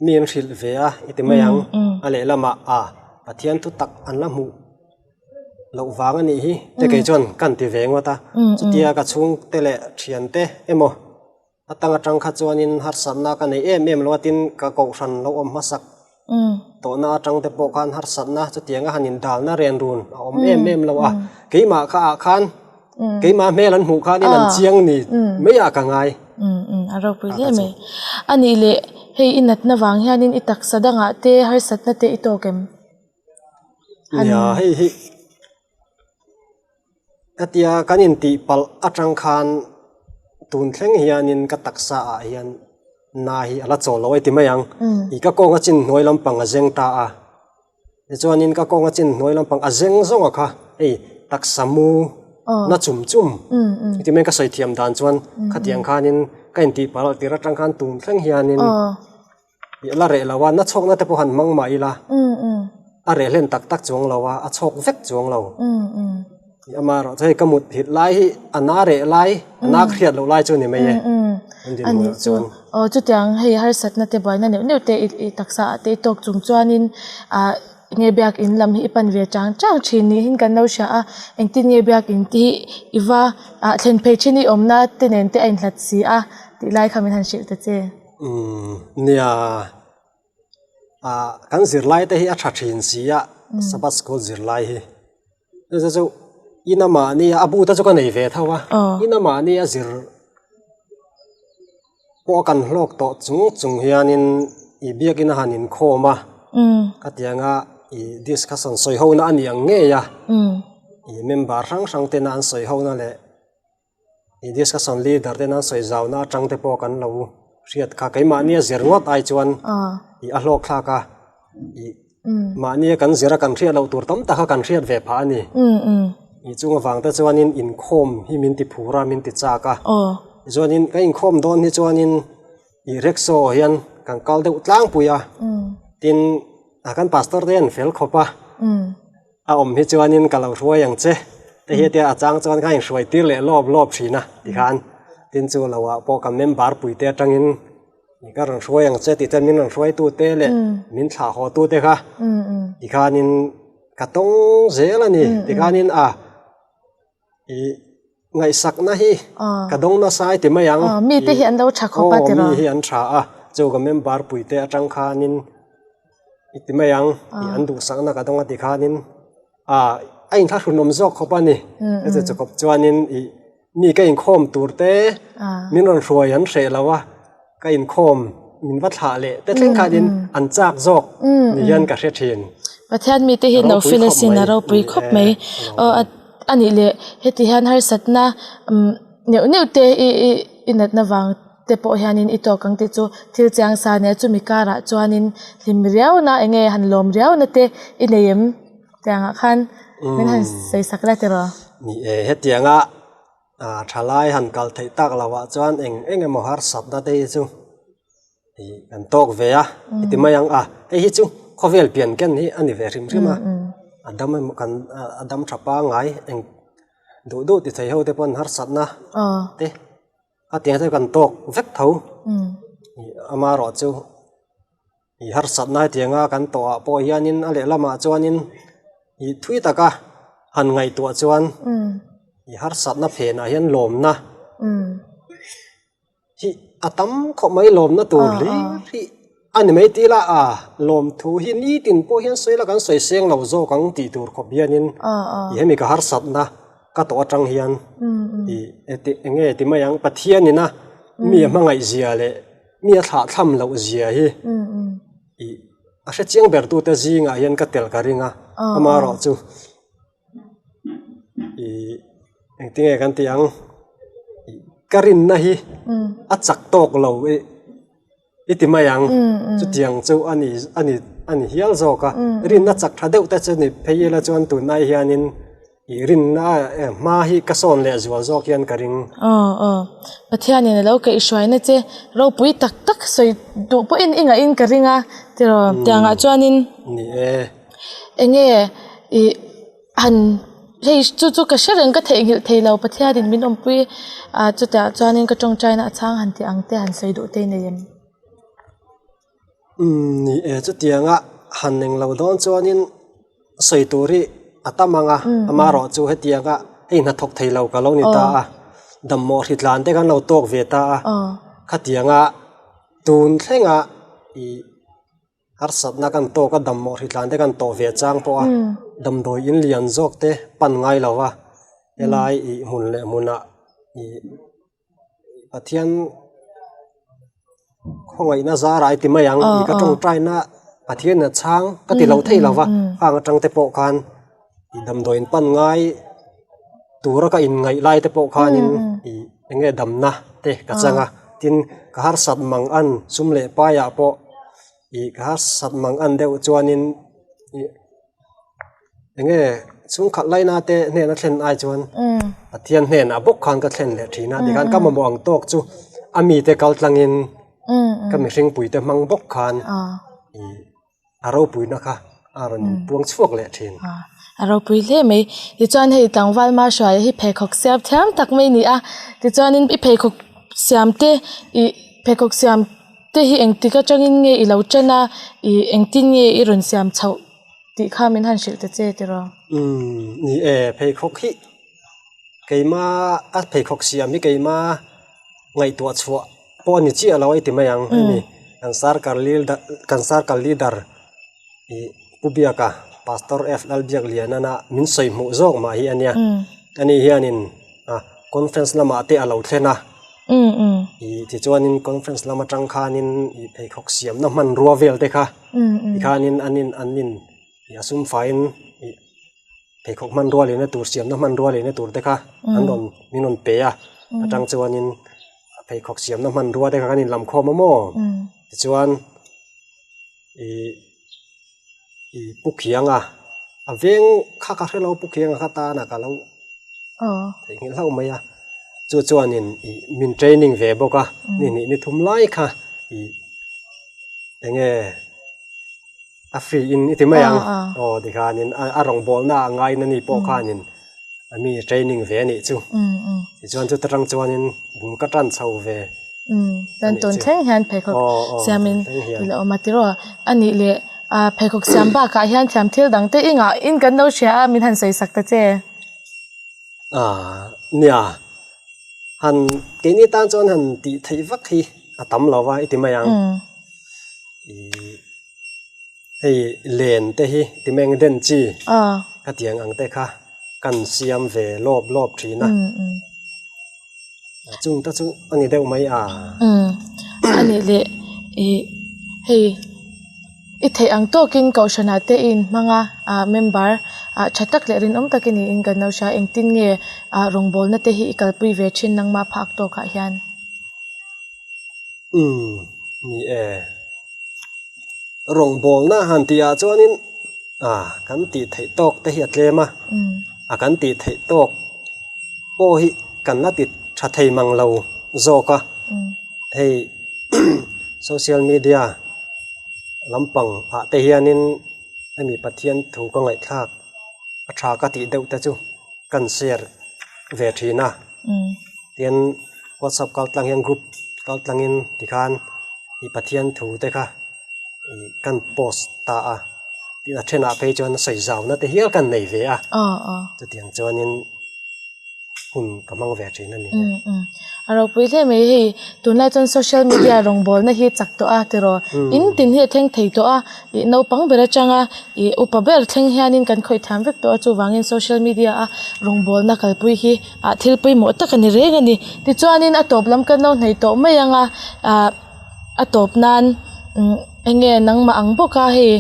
mi an hrilh ve a i ti mai ang. A lehlamah a Pathian thu tak an la hmuh loh vang a nih hi te kei chuan kan ti ve ngawt a. Chutia ka chhungte leh thiante emaw atang atang kha chuanin harsatna ka nei em em lo a tin ka kohhran lo awm hmasak tawhna atang te pawh khan harsatna chutianga han indalna ren run a awm em em lo a. Keimah kha ah khan Keimah hmel an hmuh khanin an chiang ni mai ah ka ngai. A ropui hle mai. A nih leh hei i natna vang hianin i taksa dangah te harsatna te i tawk em? Nia hei hi hetia kan intih palh atang khan tun thleng hianin ka taksa ah hian na hi a la chawl lo a ti mai ang. I ka kawnga chin hnuai lampang a zeng ta a. Tichuanin ka kawnga chin hnuai lampang a zeng zawng a kha hei taksa mu na chum chum heti mai ka sawi thiam dan chuan khatiang khanin ka intih palh tir atang khan tun thleng hianin ih la reh lo a na chhawkna te pawh han hmang mah ila a reh hlen tak tak chuang lo a a chhawk vek chuang lo. Amaherawh chu hei ka mut hit lai hi a na reh lai a nak hriat loh lai chu ni mai e. A nih chu aw chutiang hei harsatna te buaina neuh neuh te i taksa ah te i tawk chung chuanin ah nge biakin lam hi i pan ve chang chang thin niin kan lo hria a engtin nge biakin te hi i va ah thlen phei thin i awmna te nen te a inhlat si a tih lai kha min han hrilh ta che. Umm nia ah kan zirlai te hi a tha thin si a Sabbath school zirlai hi. Chu chu ina mahni a bu te chu ka nei ve tho a ina mahni a zir pawh kan hlawk tawh chung chung hianin i biakin a han inkhawm a khatianga i discussion sawi ho na a ni ang ngei a i member hrang hrang tena an sawi ho na leh I discussion leader te nan sawi zau na atang te pawh kan lo hriat kha keimahni a zir ngawt ai chuan i a hlawk thlak a i mahni a kan zir a kan hriat loh tur tam tak kha kan hriat ve phah a ni. I chung avang te chuanin inkhawm hi min ti phur a min ti chak a chuanin ka inkhawm dawn hi chuanin i rickshaw hian kan kal deuh tlangpui a tin kan pastor te hian fel khawp a. A awm hi chuanin ka lo hruai ang che te hi tia a chang chuan kha inhruai tir leh lawp lawp thin a tikhan tin chu lo ah pawh ka member pui te atangin ka rawn hruai ang che tih chuan min rawn hruai tu te leh min thlah haw tu te kha tikhanin ka tawng zel a ni tikhanin a Ih ngaihsakna hi ka dawng nasa i ti mai ang. Mi te hi an lo tha khawp a tiraw? Mi hi an tha a, chu ka member pui te atang khanin i ti mai ang, ih an duhsakna ka dawng a ti khanin a a inthlahrunawm zawk khawp a ni. Chu chu khawp chuanin ih mi ka inkhawm tur te min rawn hruai an hreh lo a. Ka inkhawm min va thlah leh te thleng khanin an chak zawk ni hian ka hre thin. Pathian mite hi no feel asin a ropui khawp mai. Aw a nih leh heti hian harsatna neuh neuh te i i i natna vang te pawh hianin i tawk ang tih chu thil chiang sa nia chumi karah chuanin hlim riauna eng nge han lawm riauna te i nei em tiangah khan min han sawi sak la tiraw. Ni e hetianga Thalai han kal theih tak lo ah chuan eng eng emaw harsatna te hi chu ih kan tawk ve a i ti mai ang a hei hi chu khawvel pian ken hi a ni ve hrim hrim a a dam emaw kan a dam tha pangngai eng duh duh ti thei ho te pawn harsatna te a tiang te kan tawk vek tho ih amaherawhchu. I harsatna hetianga kan tawhah pawh hianin a lehlamah chuanin i thui taka han ngaihtuah chuan i harsatna phenah hian lawmna hi a tam khawp mai lawmna tur hlir hi a ni mai tih ila a lawmthu hi nitin pawh hian sawi ila kan sawi seng lo zawk ang tih tur khawp hianin i hemi ka harsatna ka tawh atang hian i eng nge ti mai ang Pathianina mi a hmangaih zia leh mi a thlah thlam loh zia hi i a hre chiang ber tute zingah hian ka tel ka ring a amaherawh chu i engtinge kan tih ang ka rinna hi a chak tawk lo i i ti mai ang chutiang chu a ni a ni a ni hial zawk a rinna chak tha deuh te chu ni phei ila chuan tunlai hianin I rinna hma hi ka sawn leh zual zawk hian ka ring. Aw aw. Pathianin a lo kaihhruaina che ropui tak tak sawi duh pawhin i ngaih in ka ring a tiraw tiangah chuanin. Ni e. Enge i han hei chu chu ka hre reng ka theihnghilh thei lo Pathianin min awmpui a chutiang chuanin ka tawngtaina a chhang han tih ang te han sawi duh te i nei em? Umm ni e chutianga han eng lo dawn chuanin sawi tur hi a tam ang a amaherawh chu hetianga hei hnathawk thei lo ka lo ni ta a damhmawh hri tlan te kan lo tawk ve ta a khatianga tun thlenga ih harsatna kan tawk a damhmawh hri tlan te kan tawh ve chang pawh a damdawi in lian zawk te pan ngai lo va helai ih hmun leh hmunah ih. Pathian khawngaihna zar ai ti mai ang i ka tawngtaina Pathian a chhang ka ti lo thei lo va khang atang te pawh khan i damdawiin pan ngai tura ka inngaih lai te pawh khanin i eng nge damna te ka chang a tin ka harsat mang an sum leh paiah pawh i ka harsat mang an deuh chuanin ih. Eng nge chhungkhat laina te hnena thlen ai chuan Pathian hnenah bawk khan ka thlen leh thin a tikhan ka mamawh ang tawk chu a mite kal tlangin ka mihring puite hmang bawk khan ih a ropuina kha a rawn inpuang chhuak leh thin. A ropui hle mai. Tichuan hei tlangval Mahruaia hi pheikhawk siam thiam tak mai a ni a, tichuanin i pheikhawk siam te ih pheikhawk siam te hi engtik atangin nge i lo ṭan a ih engtin nge i rawn siam chhoh? Tih kha min han hrilh ta che tiraw? Umm ni e, pheikhawk hi keima a pheikhawk siam hi keima ngaihtuah chhuah pawh a ni chiah lo a i ti mai ang hemi kan sarkar leader kan sarkar leader ih Pu Biaka Pastor F Lalbiaklianana min sawi hmuh zawk mah hi a nia ani hianin a conference lamah te a lo thlen a ih tichuanin conference lam atang khanin ih pheikhawk siamna hmanrua vel te kha. Tikhanin an in an in ih a sum faiin ih pheikhawk hmanrua lehna tur siamna hmanrua lehna tur te kha an rawn min rawn pe a atang chuanin pheikhawk siamna hmanrua te kha kan inlam khawm a maw tichuan ih ih pu khianga a veng kha ka hrelo pu khianga kha tana ka lo theihnghilh hlauh mai a chu chuanin ih min training ve bawk a ni hnih ni thum lai kha ih. Eng nge a free in i ti mai ang aw tikhanin a rawngbawlna a ngaiin ani pawh khanin a mi training ve a nih chu tichuan chuta tang chuanin bul ka tan chho ve chuan tun thleng hian pheikhawk siamin i la awm a tiraw a nih leh pheikhawk siam bakah hian thiam thil dang te i ngah in kan lo hria a min han sawi sak ta che. Nia han keini tan chuan han tih theih vak hi a tam lo va i ti mai ang ih hei len te hi ti mai ang den chi ka tiang ang te kha kan siam ve lawp lawp thin a chung te chu a ni deuh mai a. A nih leh ih hei. I theih ang tawkin kohhranah te i inhmang a, ah member ah tha tak leh rinawm takin niin kan lo hria a, engtin nge ah rawngbawlna te hi i kalpui ve thin nangmah phak tawkah hian? Umm ni e, rawngbawlna han tihah chuanin ah kan tih theih tawk te hi a tlem a, a kan tih theih tawk pawh hi kan la ti tha thei mang lo zawk a, hei social media lampang ah te hianin hemi Pathian thu ka ngaihthlak a tha ka tih deuh te chu kan share ve thin a tin whatsapp kal tlang hian group kal tlangin tikhan ih Pathian thu te kha. Kan post ta a, tin a thenah phei chuan sawi zauna te hial kan nei ve a, chutiang chuanin hun ka hmang ve thin a ni. A ropui hle mai hei, tunlai chuan social media rawngbawlna hi chak tawh a tiraw, in tin hi a thleng thei tawh a, ih naupang ber atanga ih upa ber thleng hianin kan khawih thiam vek tawh a, chuvangin social media a rawngbawlna kalpui hi ah thil pawimawh tak a ni reng a ni. Tichuanin a tawp lam kan lo hnaih tawh mai ang a, ah. A tawp nan eng nge nangmah ang bawk a hei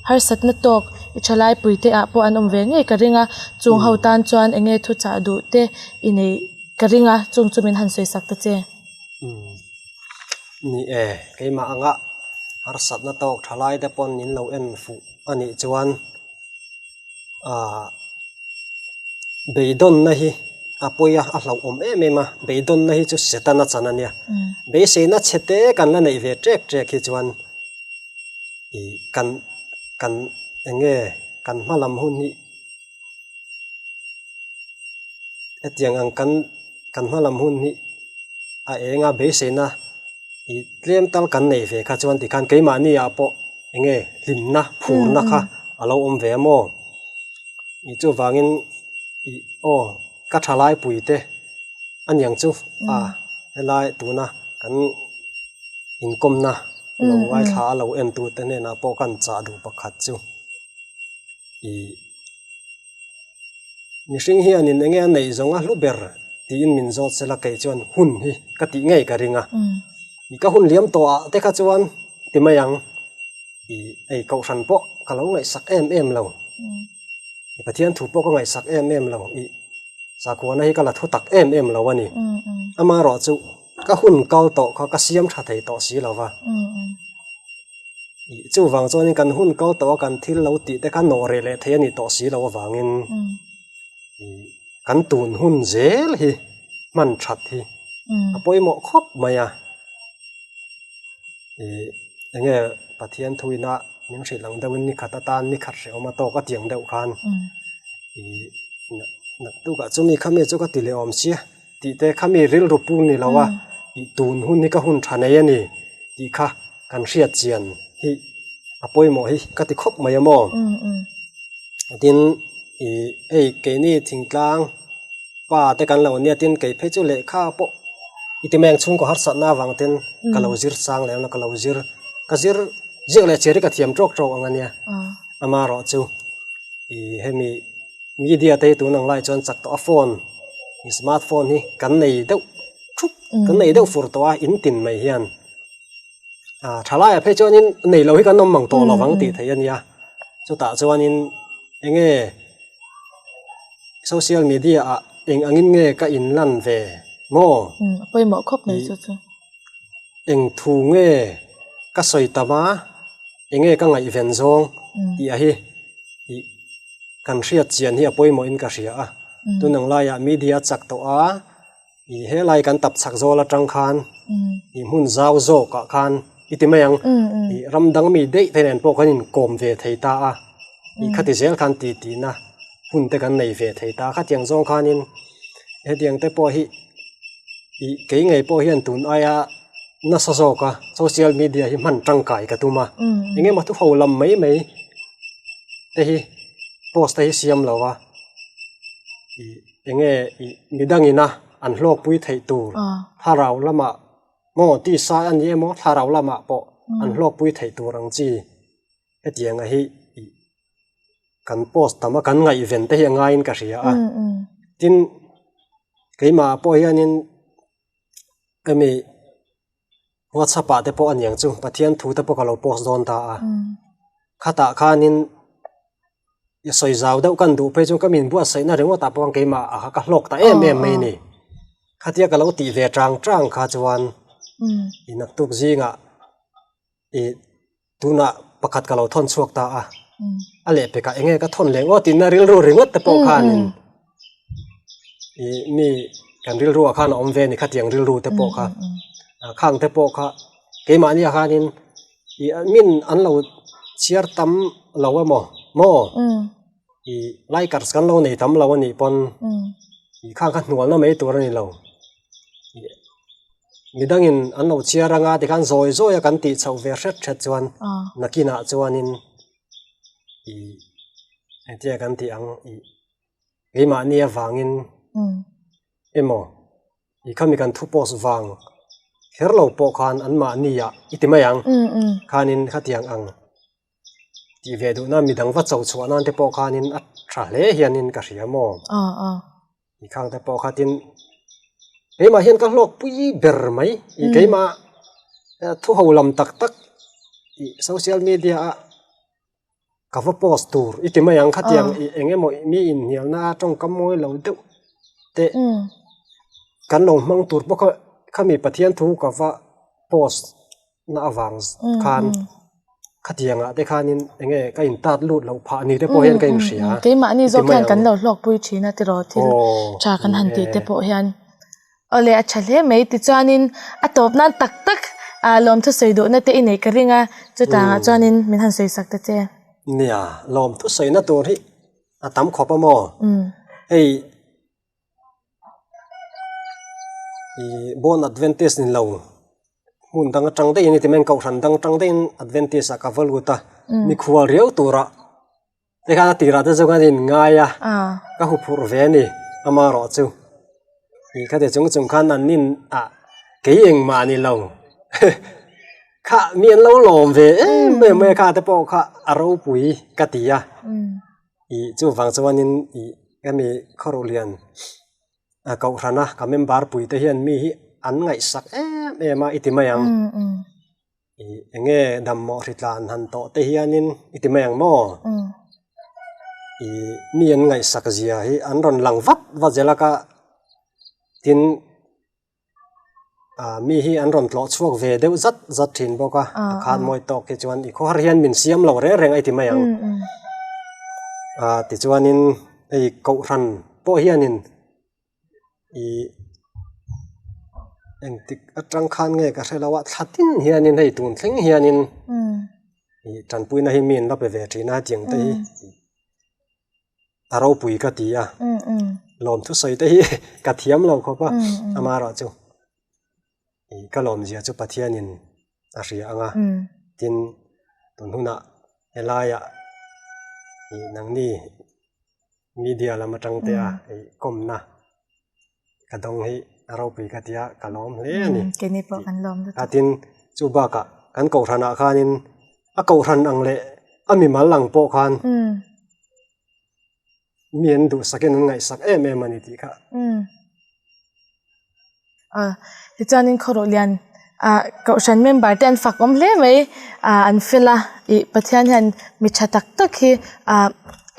harsatna tawk i thalai pui te ah pawh an awm ve ngei ka ring a chung ho tan chuan eng nge thu chah duh te i neih ka ring a chung chu min han sawi sak ta che. Ni e, keimah anga harsatna tawk thalai te pawn min lo en fuh a nih chuan ah Beidawnna hi a pawi a, a hlauhawm em em a, beidawnna hi chu Setana chan a nia. Beiseina chhe te kan la neih ve ṭek ṭek hi chuan ih kan kan eng nge kan hma lam hun hi hetiang ang kan kan hma lam hun hi a eng a beiseina ih tlem tal kan neih ve kha chuan tikhan keimahni ah pawh eng nge hlimna phurna kha a lo awm ve a maw. Ih chuvangin ih aw ka thalai pui te a niang chu a helai tuna kan inkawmna lo ngaithla a lo en tu te hnenah pawh kan chah duh pakhat chu ih mihring hianin eng nge a neih zawng a hlu ber tiin min zawt sela kei chuan hun hi ka tih ngei ka ring a ih ka hun liam tawh ah te kha chuan ti mai ang. Ih ei kohhran pawh ka lo ngaihsak em em lo. I Pathian thu pawh ka ngaihsak em em lo. Ih sakhuana hi ka la thu tak em em lo a ni. Amaherawh chu ka hun kal tawh kha ka siam tha thei tawh si lo va. Ih chuvang chuanin kan hun kal tawh a kan thil lo tih te kha nawh reh leh thei a ni tawh si lo avangin ih kan tun hun zel hi hman that hi a pawimawh khawp mai a. Ih eng nge Pathian thuina min hrilh ang deuhin ni khat atan ni khat hrehawm a tawk a tiang deuh khan ih naktukah chumi khami chu ka ti leh awm sia tih te khami rilru pu ni lo a ih tun hun hi ka hun tha nei a ni tih kha kan hriat chian hi a pawimawh hi ka ti khawp mai a maw tin ih hei keini thingtlang. Pa te kan lo nia tin kei phei chu lehkha pawh i ti mai ang chhungkaw harsatna avang ten ka lo zir sang leh awm a ka lo zir ka zir ziak leh chhiar hi ka thiam tawk tawk ang a nia amaherawh chu ih hemi media te hi tun ang lai chuan chak tawh a phone ih smart phone hi kan nei deuh thup kan nei deuh fur tawh a in tin mai hian ah thalaiah phei chuanin nei lo hi kan awm mang tawh lo vang tih theih a nia chutah chuanin eng nge. Social media ah eng angin nge ka inlan ve maw? A pawimawh khawp mai chu chu. Eng thu nge ka sawi tam a, eng nge ka ngaihven zawng tih a hi ih kan hriat chian hi a pawimawh in ka hria a. Tun ang laiah media a chak tawh a, Ih helai kan tap chak zawl atang khan ih hmun zau zawk ah khan i ti mai ang ih ram dang mi daih te nen pawh kan inkawm ve thei ta a ih khati zel khan ti tihna hun te kan nei ve thei ta a khatiang zawng khanin hetiang te pawh hi ih kei ngei pawh hian tun aia nasa zawk a social media hi hman tangkai ka tum a eng emaw thu ho lam mai mai te hi post te hi siam lo a ih. Enge ih midangina an hlawkpui theih tur thlarau lamah maw tisa a ni emaw thlarau lamah pawh an hlawkpui theih tur ang chi hetianga hi ih kan post tam a kan ngaihven te hi a ngaiin ka hria a tin keimah pawh hianin hemi WhatsApp ah te pawh a niang chu Pathian thu te pawh ka lo post dawn ta a khatah khanin i sawi zau deuh kan duh phei chu ka min buatsaihna ringawt ah pawh keimah ah ka hlawk ta em em mai a ni khatia ka lo tih ve chang chang kha chuan i naktuk zingah ih tunah pakhat ka lo thawn chhuak ta a a lehpekah eng nge ka thawn leh ngawt tihna rilru ringawt te pawh khanin ih mi kan rilru ah khan a awm ve a ni khatiang rilru te pawh kha khang te pawh kha keimahni ah khanin ih min an lo chhiar tam lo emaw maw ih likers kan lo nei tam lo a nih pawn ih khang kha hnualna mai tur a ni lo. Midangin an lo chhiar anga tikhan zawi zawi a kan tih chhoh ve hret hret chuan nakinah chuanin ih engtia kan tih ang ih keimahni avangin emaw ih khami kan thu post vang kher lo pawh khan anmahni ah i ti mai ang khanin khatiang ang tih ve duhna midang va cho chhuah nan te pawh khanin a tha hle hianin ka hria maw. I khang te pawh kha tin keimah hian ka hlawk pui ber mai i keimah thu ho lam tak tak i social media a ka va post tur i ti mai ang khatiang i eng emaw mi inhnialna a tawngkam mawi lo deuh te kan lo hmang tur pawh kha khami Pathian thu ka va post na avang khan khatiang ah te khanin eng nge ka in tat lut loh phah ni te pawh hian ka in hria. Keimahni zawk hian kan lo hlawk pui thin a tiraw thil tha kan han tih te pawh hian awle a tha hle mai tichuanin a tawp nan tak tak ah lawmthu sawi duhna te i nei ka ring a chutangah chuanin min han sawi sak ta che. Nia lawmthu sawina tur hi a tam khawp a maw hei. Ih Born Adventist ni lo hmun dang atang daih in ti mai kohhran dang atang daih in Adventist ah ka va lut a mikhual riau turah tikhan a tirah te chuan ka in ngai a ka huphurh ve a ni amaherawh chu ih khati chung chung khan an nin ah kei engmah ni lo kha mi an lo lawm ve em em mai a kha te pawh kha a ropui ka ti a. Ih chuvang chuanin ih hemi khawruh lian a kohhran a ka member pui te hian mi hi an ngaihsak em em a i ti mai ang. Ih eng nge dammawh hritlan han tawh te hianin i ti mai ang maw? Ih mi an ngaihsak zia hi an rawn lang vat vat zel a ka tin. Ah mi hi an rawn tlawh chhuak ve deuh zat zat thin bawk a a khan mawi tawk hi chuan i khawhar hian min siam lo reng reng a i ti mai ang ah tichuanin hei kohhran pawh hianin ih engtik atang khan nge ka hre lo a thla tin hianin hei tun thleng hianin ih tanpuina hi mi an la pe ve thin a hetiang te hi. A ropui ka ti a, lawmthu sawi te hi ka thiam lo khawp a, amaherawhchu ka lawmzia chu Pathianin a hria ang a, tin tun hunah helaiah nangni media lam atang te a kawmna ka dawng hi a ropui ka ti a, ka lawm hle a ni. Tin chu bakah kan kohhranah khanin A kohhran ang leh a mimal ang pawh khan mi an duhsakin an ngaihsak em em a ni tih kha. Tichuanin khawruh lian kohhran member te an fak awm hle mai an fel a ih Pathian hian mi tha tak tak hi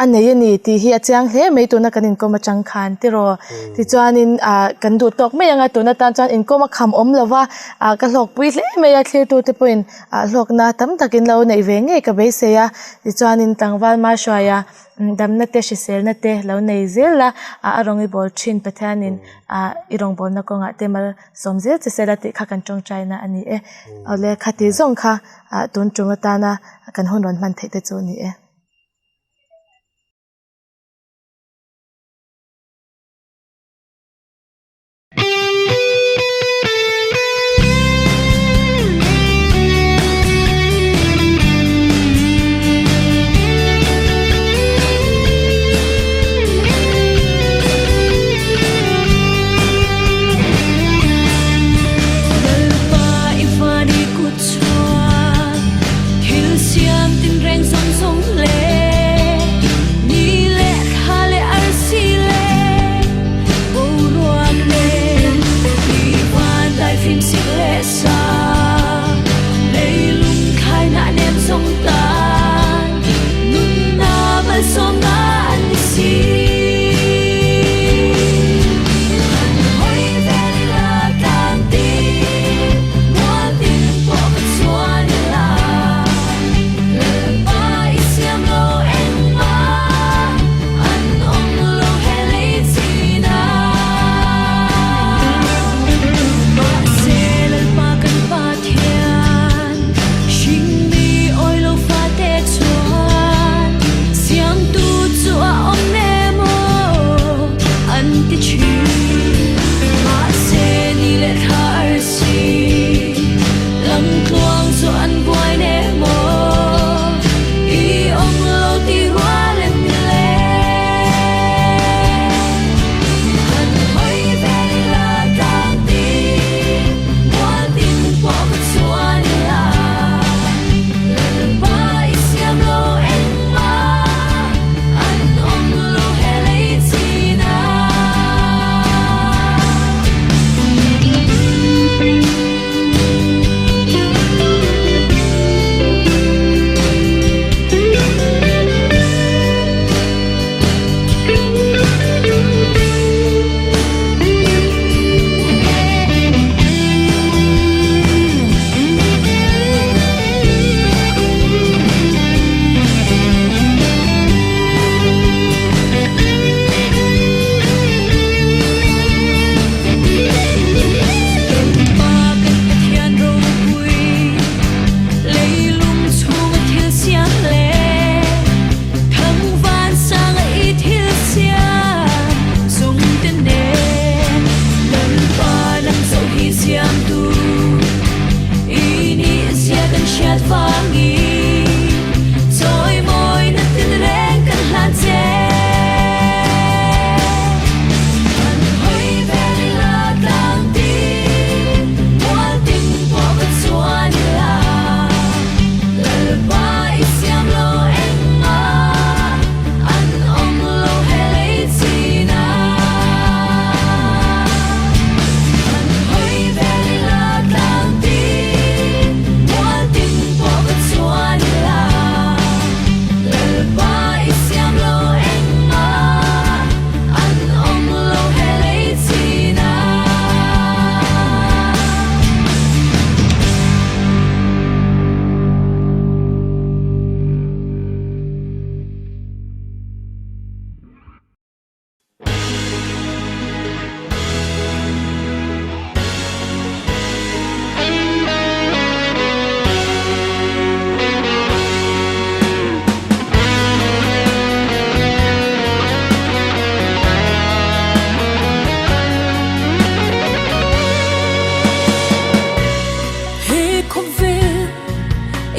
a nei a ni tih hi a chiang hle mai tuna kan inkawm atang khan tiraw tichuanin ah kan duh tawk mai ang a tun atan chuan inkawm a kham awm lo va ah ka hlawkpui hle mai a thlirtute pawhin ah hlawkna tam takin lo neih ve ngei ka beisei a tichuanin tlangval Mahruaia damna te hriselna te lo nei zel a ah a rawng i bawl thin Pathianin ah i rawngbawlna kawngah te mal sawm zel che sela tih kha kan tawngtaina a ni e awle khati zawng kha ah tun tum atana kan hun rawn hman theih te chu a ni e. Lalpa i van i kut chhuak thil siam tinreng zawng zawng leh.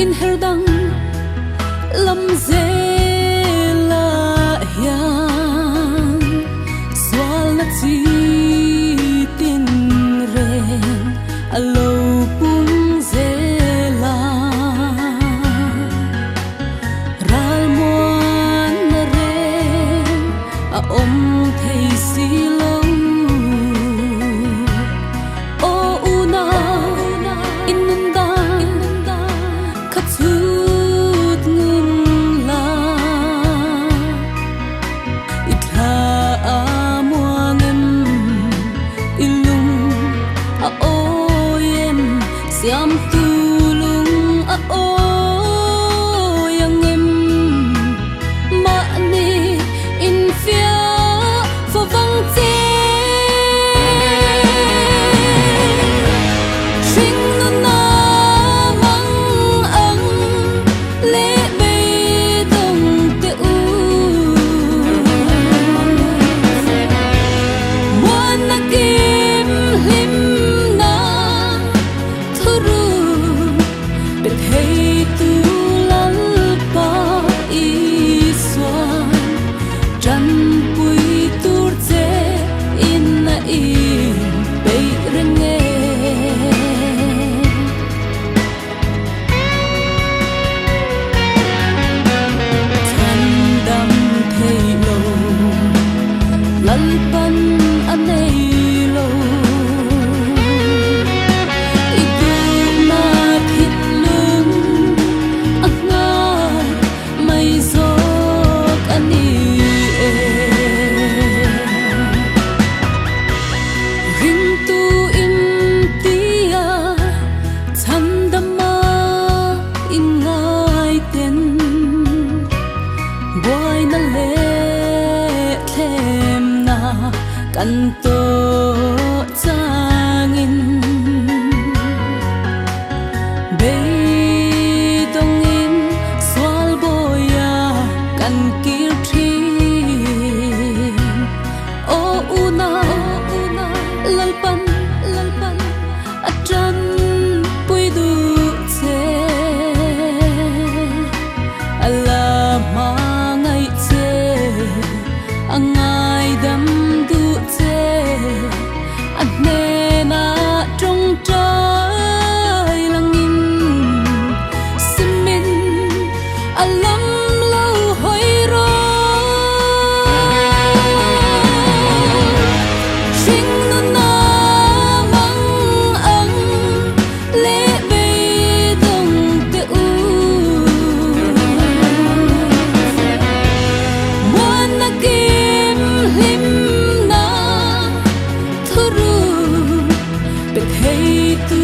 Inher dang lam zelah hian sualna chi tin reng a lo pung zel a. Ralmuanna reng a awm thei si lo. Aw una in nun dan kha chut ngun la. I thla a muang em, i lung a awi em, siamtu lung a awi ang em. Mahni infiah favang che. Hringnuna mang ang leh beidawng teh u. Muanna kim hlimna thuru pe thei tu Lalpa Isuan tanpui tur che in a in peih reng e. Chhandam thei lo, Lalpan a nei lo. I duhna thinlung a nghak mai zawk a ni e. Ringtu in tia chhandama in ngai ten buaina leh thlemna kan tawh changin beidawngin sual bawia kan kir thin. Aw una, Lalpan, Lalpan a tanpui duh che. A la hmangaih che, a ngaidam duh che, a hnenah tawngtai langin simin a lam lo hawi rawh. Hringnuna mang ang leh beidawng teh u. Muanna kim hlimna thuru pe thei tu.